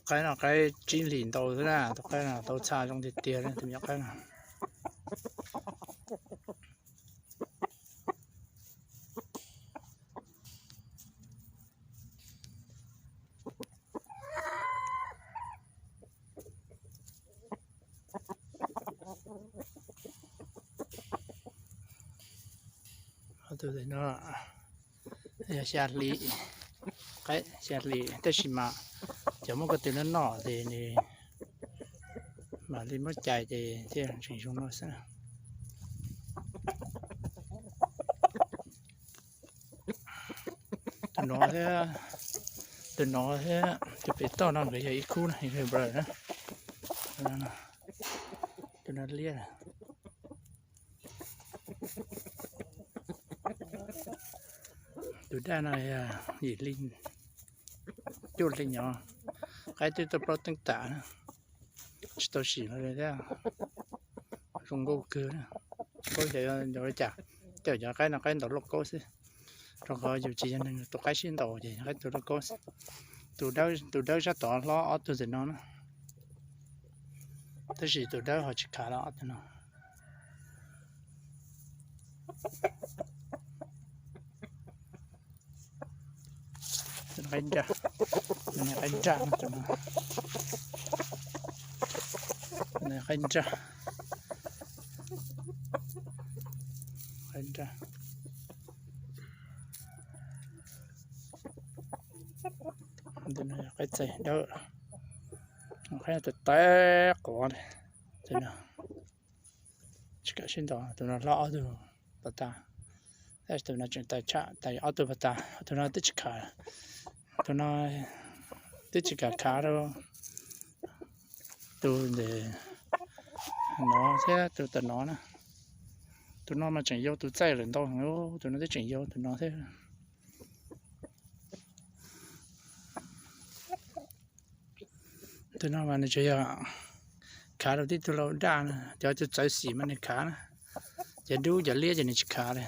qaib no qaib tsib hlis ntau xwb na, tus qaib no tau txha zoo tiag tiag li tus me nyuam qaib no. Tus no yog xya hli, qaib xya hli, tab sis mas cov muaj ko tw noj noj ces nws mam li muab cais ces thiaj tseem zoo no xwb. Tus no thiab, tus no thiab tus pem toj no nkawd yog ib khub na, ib khub brother na. Tus no liab. Tus daj no yog yim hli, cuaj hli nyom, qaib twb tuaj plaub teeb tam na, tsis tau sim los li thiab. Zoo nkauj kawg na. Kaub xyaw, cas cov qaib no qaib ntaus lauj kaub xwb, rau qhov yus tsis yog neeg tus qaib sib ntaus ces qaib tus lauj kaub xwb. Tus dawb sab tod hlob ob tug ntawm no na, tab sis tus dawb ho tsis khav los ob tug no. Qaib nraj, qaib nraj, qaib nraj, qaib nraj. Qaib txais dawb, qaib tais tais quav, tsis kam sib ntaus. Tus no hlob ob tug pas tas, tab sis tus no tseem tais tshaj tais ob tug pas tas. Tus no twb tsis khav, tus no twb tsis kam khav rau tus ntawm no thiab tus tam no na. Tus no mas tseem yau, tus txaij lawm ntau, tus no twb tseem yau tus no thiab. Tus no mas nws tsuas yog khav rau tib tug lau daj na, cov tus txawv xim mas nws khav na, cov dub cov liab ces nws tsis khav li.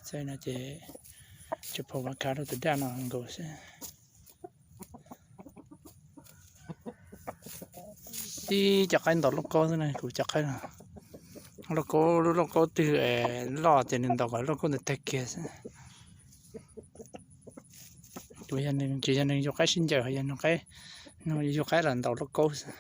Txawm no ces tsuas pom mas khav rau tus daj no nkaus xwb. Tib cov qaib ntaus lauj kaub xwb na, kuv cov qaib no. Lauj kaub, lub lauj kaub twg loj ces nws ntaus kom lauj kaub ntawd tag kiag xwb. Kuv yog neeg, tsis yog neeg yug qaib sib ncaws, yog neeg qaib, yug qaib los ntaus lauj kaub xwb.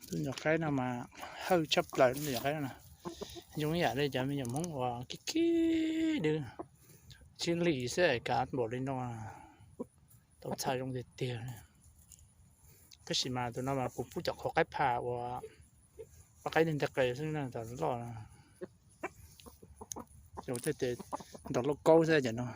Tus nyuam qaib no mas hawj tshaj plaws, tus nyuam qaib no zoo ib yam li cov me nyuam Hmoob uas kiv kiv dwb, tsib hlis xwb kav npaum li no, tau txha zoo tiag tiag. Tab sis mas tus no mas kuv pub cov qhov qaib phaj uas qaib nteg qes xwb na, tam loj, thiaj tias ntaus lauj kaub xwb cov no.